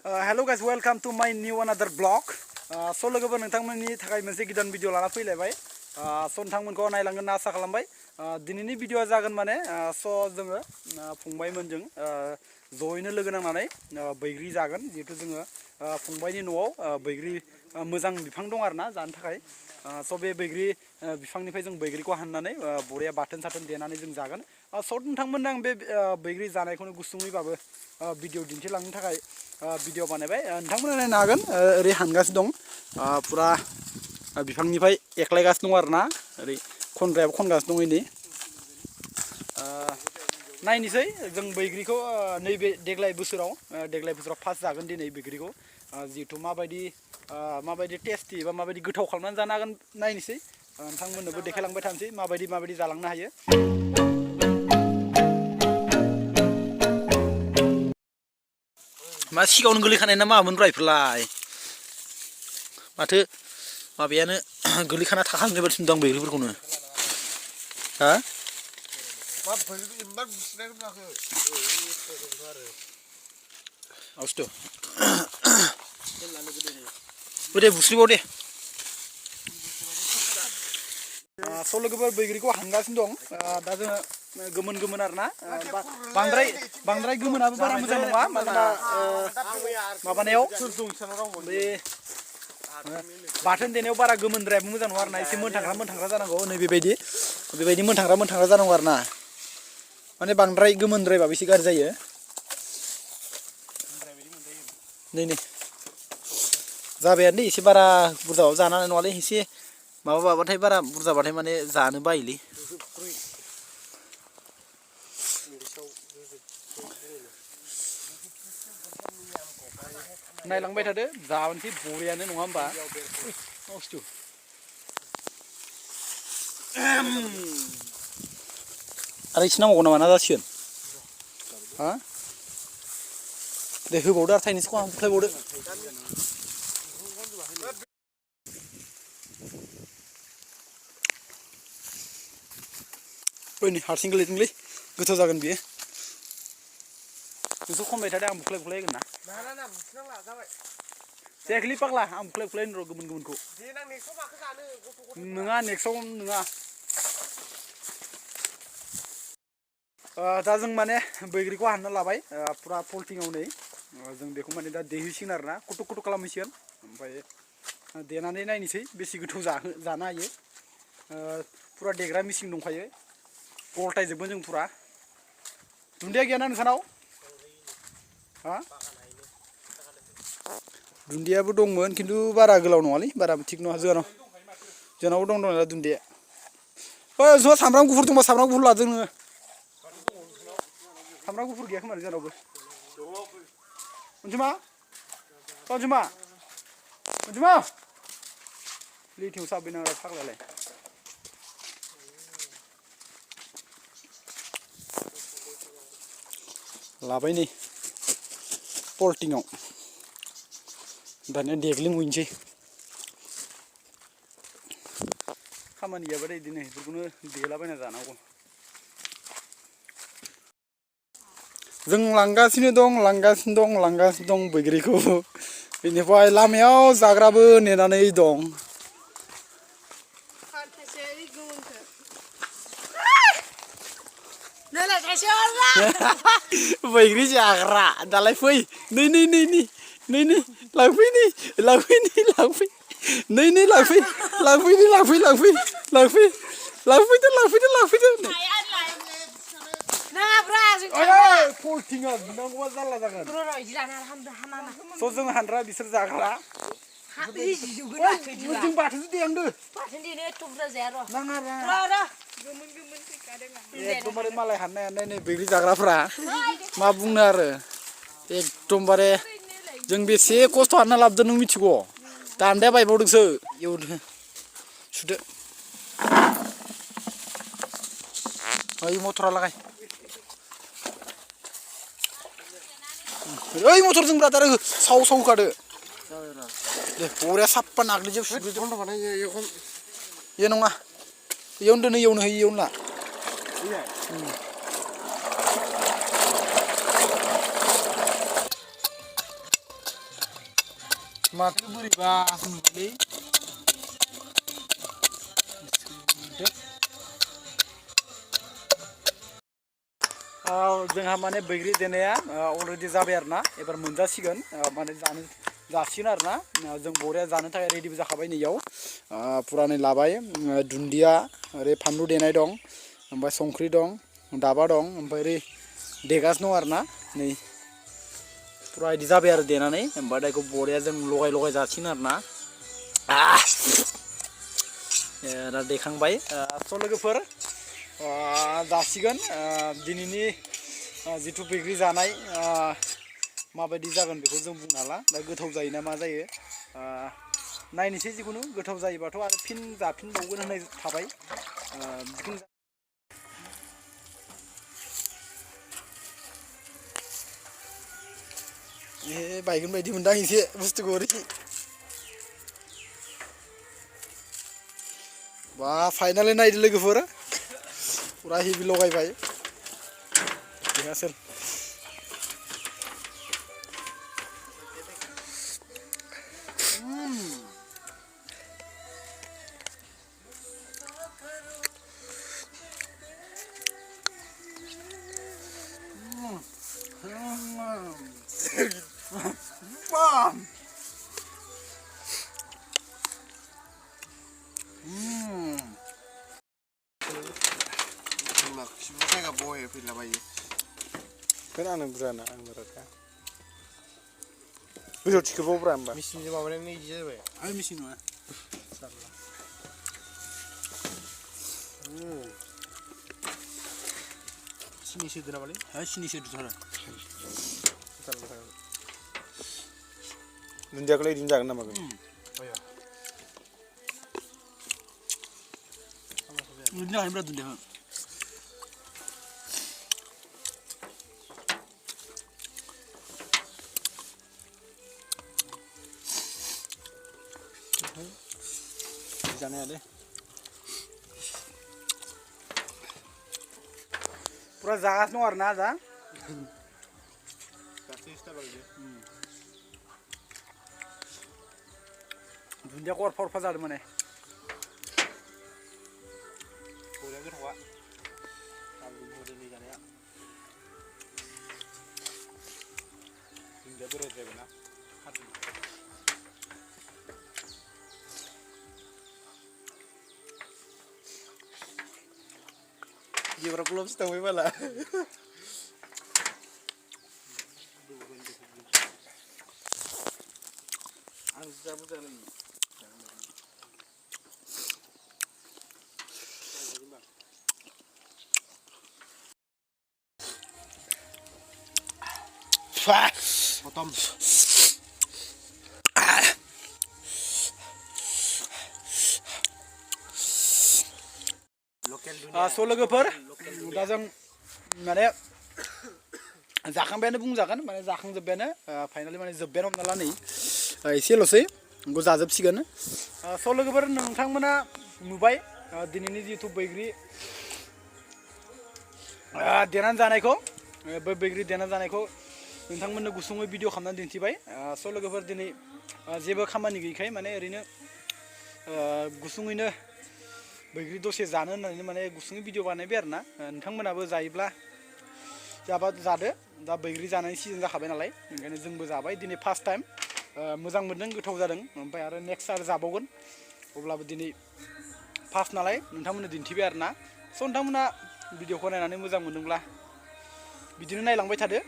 Hello guys, welcome to my new another vlog. So लोगोफोर नोंथांमोननि थाखाय मोनसे गोदान भिडिअ लाना फैलायबाय. So नोंथांमोनखौ नायलांगोन ना आसा खालामबाय. दिनैनि भिडिअआ जागोन माने so जोङो फंबायमोनजों जयैनो लोगो नांनानै बैग्रि जागोन. जिहेतु जोङो फंबायनि न'आव बैग्रि मोजां बिफां दं आरोना जानो थाखाय. So बे बैग्रि बिफांनिफ्राय जों बैग्रिखौ हाननानै बरिया बाथोन साथोन देनानै जों जागोन. So नोंथांमोननो आं बे बैग्रि जानायखौनो गुसुङैबाबो भिडिअ दिन्थिलांनो थाखाय भिडिअ बानायबाय. नोंथांमोना नायनो हागोन ओरै हानगासिनो दं. पुरा बिफांनिफ्राय एख्लायगासिनो दं आरोना ओरै खनग्रायाबो खनगासिनो दं इनि. नायनोसै जों बैग्रिखौ नैबे देग्लाय बोसोराव फार्स्ट जागोन दिनै बैग्रिखौ. जिहेतु माबायदि टेस्टि एबा माबायदि गोथाव खालामनानै जानो हागोन नायनोसै. नोंथांमोननोबो देखायलांबाय थानोसै माबायदि जालांनो हायो. मा सिगाङावनो गोलैखानाय ना मामोन रायफोरलाय माथो माबायानो गोलैखाना थाखानाय बायदि नुदों आं बैग्रिफोरखौनो. हा मा बैग्रि इमान बुस्रिनाय होनाखै आवसथ' बोरै बुस्रिबाव दे. So लोगोफोर बैग्रिखौ हानगासिनो दं. दा जोङो गोमोन आरोना बांद्राय गोमोनाबो बारा मोजां नङा मानोना माबानायाव बे बाथोन देनायाव बारा गोमोनद्रायाबो मोजां नङा आरोना. एसे मोनथांग्रा जानांगौ. नै बेबायदि मोनथांग्रा जानांगौ आरोना. माने बांद्राय गोमोनद्रायबाबो एसे गाज्रि जायो. नै जाबायानो एसे बारा बुरजाबाबो जानो हानाय नङालै. एसे माबाबाथाय बारा बुरजाबाथाय माने जानो बायोलै. नायलांबाय थादो जाबोनोसै बरियानो नङा होमबा. आरो एसे नांबावगौ नामा ना जासिगोन? हा दे होबावदो आरो थाइनैसोखौ आं बुख्लायबावदो. ओइ हारसिं गोलैदोंलै गोथाव जागोन बियो. नोंसोर खनबाय थादो आं बुख्लाय होगोन ना. जायाखैलै फाग्ला आं बुख्लाय होनो र' गोमोनखौ. नङा नेक्स्टआव नङा. दा जों माने बैग्रिखौ हानना लाबाय पुरा पलिथिंआव नै. जों बेखौ माने दा देहैसिगोन आरोना कुटुक खालामहैसिगोन. ओमफ्राय देनानै नायनोसै बेसे गोथाव जानो हायो. पुरा देग्रा मेचिन दंखायो. गलटायजोबगोन जों पुरा. दुन्दिया गैयाना नोंसानाव? हा दुन्दियाबो दंमोन खिन्थु बारा गोलाव नङालै बारा थिग नङा. जोंनावबो दं दुन्दिया. जोंहा सामब्राम गुफुर दंबा सामब्राम गुफुर लादो नोङो. सामब्राम गुफुर गैया खोमा जोंनावबो. अनजिमा लिथियाव साबैनांगौ फाग्लायालाय. लाबाय नै पलिथिंआव. दानिया देग्लिमहैनोसै. खामानि गैयाबाथाय बिदिनो बेफोरखौनो देलाबायना जानांगौ. जों लांगासिनो दं बैग्रिखौ. बेनिफ्राय लामायाव जाग्राबो नेनानै दं. बैग्रि जाग्रा दालाय फै नै लांफै पलिथिंआ बिनांगौबा जारला जागोन. स' जों हानग्रा बिसोर जाग्रा. जों बाथोनसो देहांदो. एकदमबारे मालाय हाननाय नै बैग्रि जाग्राफ्रा मा बुंनो आरो. एकदमबारे जों बेसे खस्थ' हानना लाबोदों नों मिथिगौ. दान्दाया बायबावदोंसो एवदो सुदो. ओइ मटरा लागाय. ओइ मटरजों ब्रादार साव होखादो. दे बरिया साफा नाग्लिजोब सुग्लिजोब. ये नङा इयावनो दोनो इयावनो होयो इयावनो ला. माथो बोरैबा नुबायलै जोंहा माने बैग्रि देनाया अलरेडि जाबाय आरोना एबार मोनजासिगोन माने जासिगोन आरोना जों बरिया जानो थाखाय रेडिबो जाखाबाय नैयाव फुरानै लाबाय दुन्दिया ओरै फानलु देनाय दं ओमफ्राय संख्रि दं दाबा दं ओमफ्राय ओरै देगासिनो दं आरोना नै फुरा इदि जाबाय आरो देनानै ओमफ्राय दाइखौ बरिया जों लगाय जासिगोन आरोना दा देखांबाय स' लोगोफोर जासिगोन दिनैनि जिथु बैग्रि जानाय माबायदि जागोन बेखौ जों बुंनो हाला दा गोथाव जायो ना मा जायो नायनोसै जिखुनु गोथाव जायोबाथ' आरो फिन जाफिनबावगोन होननाय थाबाय जिखुनु बायगोन बायदि मोनदां एसे बुस्थुखौ ओरै बा फाइनालि नायदो लोगोफोर फुरा हेभि लगायबाय देहासोर जायगा बहे फैलाबायो खोनानो बुरजाना आं बाराखा गोजौ थिखोबावब्रा होमबा मेचिनजों माबानानै इदि जाबाय आरो मेचिन नङा सिनि सोदो नामालै सिनि सोदोथ' आरो दुन्दियाखौलाय इदिनो जागोन नामा बिदिनो जाखायोब्रा दुन्दियाखौ जानाया दे पुरा जागासिनो दं आरोना दा दुन्दियाखौ अरफा जादों माने बरिया गोथावा आलु मडेलनि जानाया दुन्दिया बोराय जाबाय ना Gimana belum setengah malah. Potong. स' लोगोफोर दा जों माने जाखांबायानो बुंजागोन माने जाखांजोब्बायानो फाइनालि माने जोब्बायानो हमना ला नै एसेल'सै बेखौ जाजोबसिगोन स' लोगोफोर नोंथांमोना नुबाय दिनैनि जिथु बैग्रि देनानै जानायखौ बै बैग्रि देनानै जानायखौ नोंथांमोननो गुसुङै भिडिअ खालामनानै दिन्थिबाय स' लोगोफोर दिनै जेबो खामानि गैयैखाय माने ओरैनो गुसुङैनो बैग्रि दसे जानो होननानै माने गुसुङै भिडिअ बानायबाय आरोना नोंथांमोनाबो जायोब्ला जादो दा बैग्रि जानायनि सिजन जाखाबाय नालाय ओंखायनो जोंबो जाबाय दिनै फार्स्ट टाइम मोजां मोनदों गोथाव जादों ओमफ्राय आरो नेक्स्ट आरो जाबावगोन अब्लाबो दिनै फार्स्ट नालाय नोंथांमोननो दिन्थिबाय आरोना स' नोंथांमोना भिडिअखौ नायनानै मोजां मोनदोंब्ला बिदिनो नायलांबाय थादो